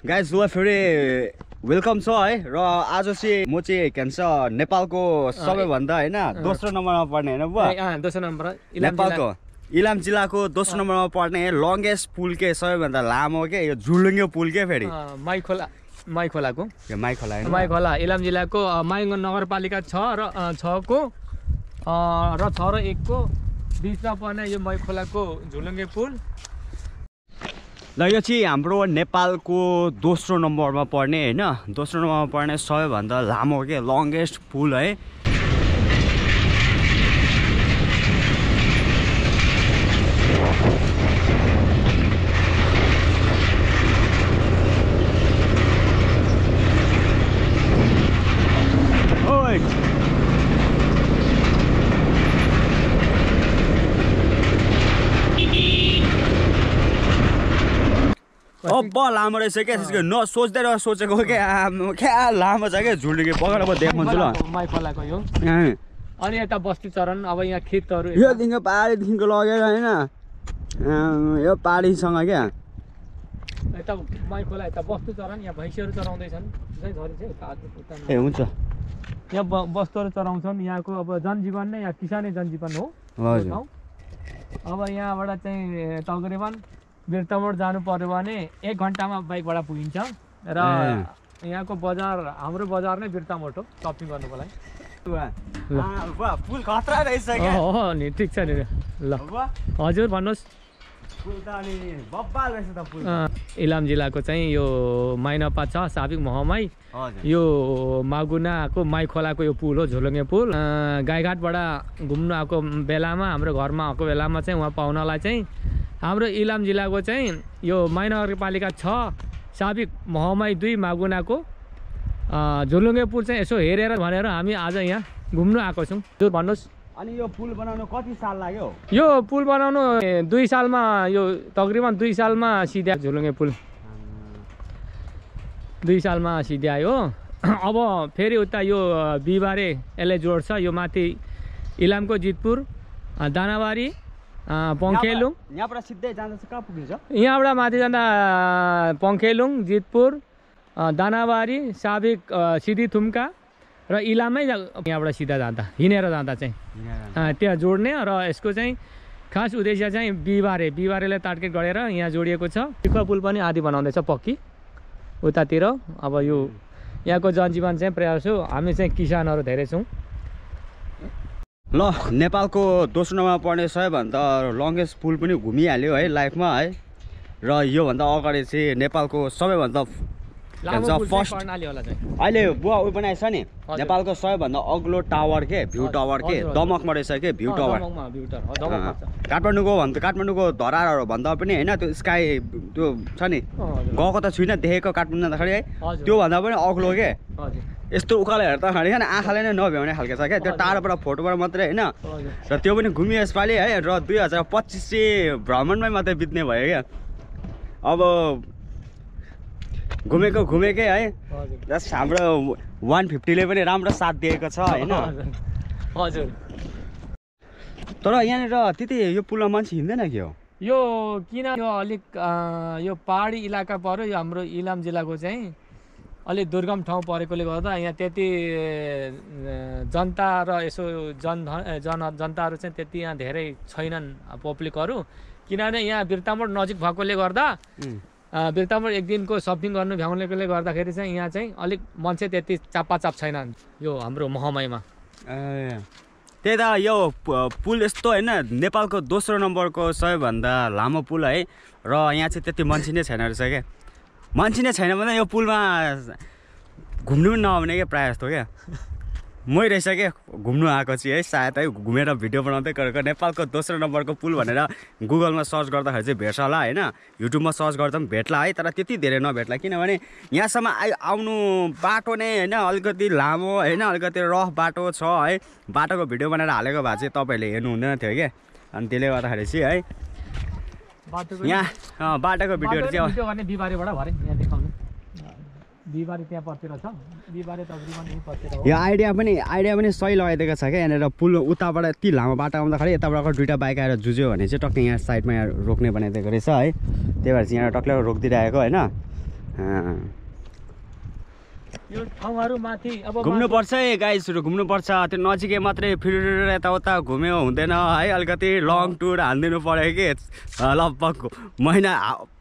Guys फेरि welcome छ है र आज चाहिँ म चाहिँ के भन्छ नेपालको सबैभन्दा हैन दोस्रो नम्बरमा पर्ने हैन बुवा दोस्रो नम्बर नेपालको इलाम जिल्लाको दोस्रो नम्बरमा पर्ने लंगेस्ट पुल के सबैभन्दा लामो के यो झुलुङ्गे पुल के फेरि माइखोलाको यो माइखोला इलाम जिल्लाको माइगन नगरपालिका 6 र 6 को र 6 र 1 को बीचमा पर्ने यो माइखोलाको झुलुङ्गे पुल ल यो चाहिँ हाम्रो नेपालको दोस्रो नम्बरमा पर्ने हैन दोस्रो नम्बरमा पर्ने सबैभन्दा लामो के लंगेस्ट पुल है अब लामो रहेछ क्या त्यसको नसोच्दै सोचेको क्या लामो छ क्या झुलुङ्गे पक्रेर म देखाउँछु ल माइखोलाको यो अनि यता बस्ती चरण अब यहाँ खेतहरू यो दिनको पहाडीदेखिको लगेर हैन यो पहाडीसँग क्या यता माइखोला यता बस्ती चरण यहाँ भैँसीहरू चराउँदैछन् ए हुन्छ यहाँ वस्तुहरू चराउँछन् यहाँको अब जनजीवन नै यहाँ किसानै जनजीवन हो हजुर अब यहाँबाट चाहिँ तकरिबन बिर्तामोड जानु पर्यो भने 1 घन्टामा बाइकबाट पुगिन्छ र यहाँको बजार हाम्रो बजार नै बिर्तामोड हो सपिङ गर्नुको लागि पुल खतरा रहेछ क्या हो नि ठीक छ नि ल हजुर भन्नुहोस् पुल त अनि बब्बाल रहेछ त पुल इलाम जिल्लाको चाहिँ यो माइनपा छ साबिक महमाई यो मागुनाको माइखोलाको यो पुल हो झुलुङ्गे पुल गाईघाटबाट घुम्नु आएको बेलामा हाम्रो घरमा आएको बेलामा चाहिँ उहाँ पाहुनालाई चाहिँ हाम्रो इलाम जिल्लाको चाहिँ यो महानगरपालिका 6 साबिक महमाई 2 मागुनाको झुलुङ्गे पुल चाहिँ यसो हेरेर भनेर हामी आज यहाँ घुम्नु आएको छौँ हजुर भन्नुहोस् अनि यो पुल बनाउनु कति साल लाग्यो यो पुल बनाउनु 2 सालमा यो तकरिबन 2 सालमा सिध्यायो झुलुङ्गे पुल 2 सालमा सिध्यायो अब फेरि उता यो बिहिबारे यसले जोड्छ यो माथि इलामको जितपुर दानाबारी पङ्खेलुङ यहाँबाट सिधै जाँदा चाहिँ कहाँ पुगिन्छ यहाँबाट माथि जाँदा पङ्खेलुङ जितपुर दानाबारी साबिक सिद्धिथुम्का र इलामै यहाँबाट सिधा जाँदा हिँडेर जाँदा चाहिँ त्यहाँ जोड्ने र यसको चाहिँ खास उद्देश्य चाहिँ बिहिबारेले टार्गेट गरेर यहाँ जोडिएको छ टिक्वा पुल पनि आदि बनाउँदैछ पक्की उतातिर अब यो यहाँको जनजीवन चाहिँ प्रयास हो हामी चाहिँ किसानहरू धेरै छौँ ल नेपालको दोस्रो नम्बरमा पर्ने सबैभन्दा लंगेस्ट पुल पनि घुमिहाल्यो है लाइफमा है र योभन्दा अगाडि चाहिँ नेपालको सबैभन्दा फर्स्ट अहिले बुवा उयो बनाएछ नि नेपालको सबैभन्दा अग्लो टावर के भ्यू टावर के दमकमा रहेछ के भ्यू टावर काठमाडौँको धराहरू भन्दा पनि होइन त्यो स्काई त्यो छ नि गएको त छुइनँ देखेको काठमाडौँ जाँदाखेरि है त्योभन्दा पनि अग्लो के यस्तो उकालो हेर्दाखेरि होइन आँखाले नै नभ्याउने खालको छ क्या त्यो टाढोबाट फोटोबाट मात्रै होइन र त्यो पनि घुमियो यसपालि है र 2025 चाहिँ भ्रमणमै मात्रै बित्ने भयो क्या अब घुमेकै है जस्ट हाम्रो 150ले पनि राम्रो साथ दिएको छ होइन हजुर तर यहाँनिर त्यति यो पुलमा मान्छे हिँड्दैन के हो यो किन यो अलिक यो पहाडी इलाका पर्यो यो हाम्रो इलाम जिल्लाको चाहिँ अलिक दुर्गम ठाउँ परेकोले गर्दा यहाँ त्यति जनता र यसो जनताहरू चाहिँ त्यति यहाँ धेरै छैनन् पब्लिकहरू किनभने यहाँ बिर्तामोड नजिक भएकोले गर्दा बिर्तामोड एक दिनको सपिङ गर्नु भ्याउनेकोले गर्दाखेरि चाहिँ यहाँ चाहिँ अलिक मान्छे त्यति चापाचाप छैनन् यो हाम्रो महमाईमा त्यही त यो पुल यस्तो होइन नेपालको दोस्रो नम्बरको सबैभन्दा लामो पुल है र यहाँ चाहिँ त्यति मान्छे नै छैन रहेछ क्या मान्छे नै छैन भने यो पुलमा घुम्नु पनि नआउने क्या प्रायः जस्तो क्या मै रहेछ क्या घुम्नु आएको छु है सायद है घुमेर भिडियो बनाउँदै गरेको नेपालको दोस्रो नम्बरको पुल भनेर गुगलमा सर्च गर्दाखेरि चाहिँ भेट्छ होला होइन युट्युबमा सर्च गर्दा पनि भेट्ला है तर त्यति धेरै नभेट्ला किनभने यहाँसम्म आउनु बाटो नै होइन अलिकति लामो होइन अलिकति रफ बाटो छ है बाटोको भिडियो बनाएर हालेको भए चाहिँ तपाईँहरूले हेर्नु हुँदैन थियो क्या अनि त्यसले गर्दाखेरि चाहिँ है यहाँ बाटोको भिडियोहरू चाहिँ बिहिबारे त्यहाँ पर्तिर छ बिहिबारे तकरिबन यही पर्तिर हो यो आइडिया पनि सही लगाइदिएको छ क्या यहाँनिर पुल उताबाट यति लामो बाटो आउँदाखेरि यताबाट दुईवटा बाइक आएर जुझ्यो भने चाहिँ टक्कै यहाँ साइडमा यहाँ रोक्ने बनाइदिएको रहेछ है त्यही भएर चाहिँ यहाँ टक्कै रोकिदिइरहेको होइन यो ठाउँहरु माथि अब घुम्नुपर्छ है गाइसहरु, घुम्नुपर्छ। त्यो नजिकै मात्रै फिरेर यताउता घुम्यो हुँदैन है, अलिकति लङ टुर हान्दिनु पर्यो कि लगभग महिना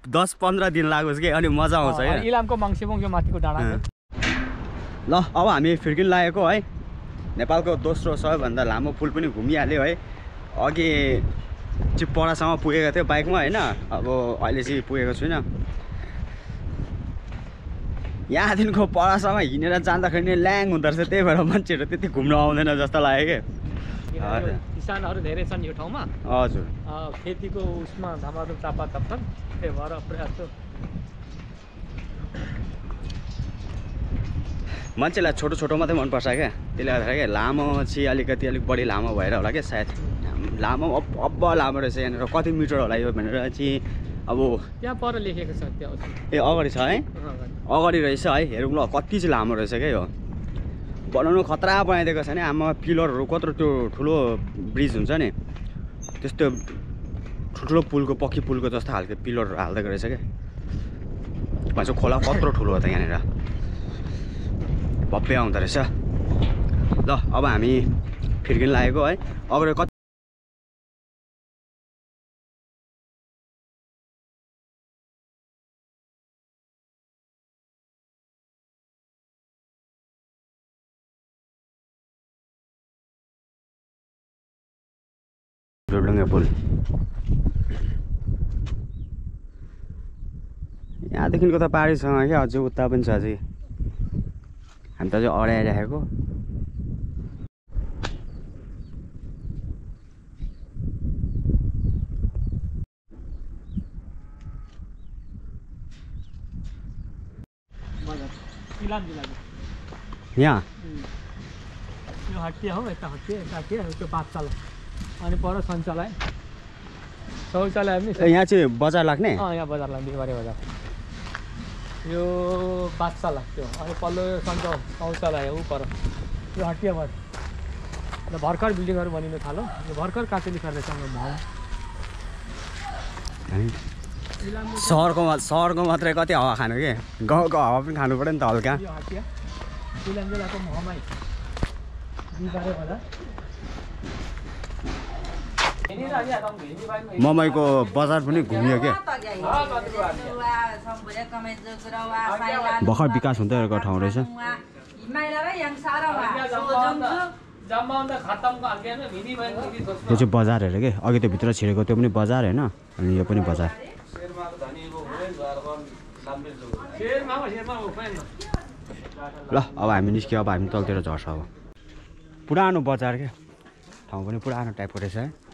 10-15 दिन लागोस् कि, अनि मजा आउँछ है। इलामको मङ्सिबोङ यो माथिको डाँडा। ल अब हामी फिर्किन लागेको है। नेपालको दोस्रो सबैभन्दा लामो पुल पनि घुमिहाल्यो है। अघि चाहिँ परासम्म पुगेको थियो बाइकमा होइन, अब अहिले चाहिँ पुगेको छुइनँ। यहाँदेखिको परासम्म हिँडेर जाँदाखेरि नै ल्याङ हुँदो रहेछ, त्यही भएर मान्छेहरू त्यति घुम्न आउँदैन जस्तो लाग्यो कि। किसानहरू धेरै छन् यो ठाउँमा। हजुर, खेतीको उसमा धमाधम चापाचाप छन्, त्यही भएर प्रयास मान्छेलाई छोटो छोटो मात्रै मनपर्छ क्या, त्यसले गर्दाखेरि लामो चाहिँ अलिक बढी लामो भएर होला क्या सायद। लामो अब लामो रहेछ यहाँनिर, कति मिटर होला यो भनेर चाहिँ अब त्यहाँ पर लेखेको छ त्यहाँ। ए अगाडि छ है, अगाडि रहेछ है। हेरौँ ल कति चाहिँ लामो रहेछ क्या यो। बनाउनु खतरा बनाइदिएको छ नि, आमा पिलरहरू कत्रो त्यो ठुलो ब्रिज हुन्छ नि त्यस्तो ठुल्ठुलो पुलको पक्की पुलको जस्तो खालको पिलरहरू हालिदिएको रहेछ क्या। भन्छ खोला कत्रो ठुलो हो त यहाँनिर, भव्य आउँदो रहेछ। ल अब हामी फिर्किन लागेको है। अगाडि कति जोडलुङ्गे पुल यहाँदेखिको त पारीसँग क्या, अझै उता पनि छ। अझै हामी त अझै अडाइराखेको। यहाँ यो हटिया हो, यता हटिया, यता के त्यो पाठशाला, अनि पर शौचालय पनि छ। यहाँ चाहिँ बजार लाग्ने? यहाँ बजार लाग्ने, बिहिबारे बजार। यो पाठशाला त्यो, अनि पल्लो शौचालय ऊ पर यो हटिया भयो। भर्खर बिल्डिङहरू बनिनु थाल्यो, यो भर्खर काटेली सर्वेसँग भाउ। सहरको मात्रै कति हावा खानु के, गाउँको हावा पनि खानु पऱ्यो नि त हल्का। यो हटिया इलाम जिल्लाको महमाई बिहिबारे बजार। ममैको बजार पनि घुमियो क्या। भर्खर विकास हुँदै गरेको ठाउँ रहेछ। यो चाहिँ बजार हेर के, अघि त्यो भित्र छिरेको त्यो पनि बजार होइन, अनि यो पनि बजार। ल अब हामी निस्क्यो, अब हामी तलतिर झर्छ। अब पुरानो बजार क्या, ठाउँ पनि पुरानो टाइपको रहेछ है।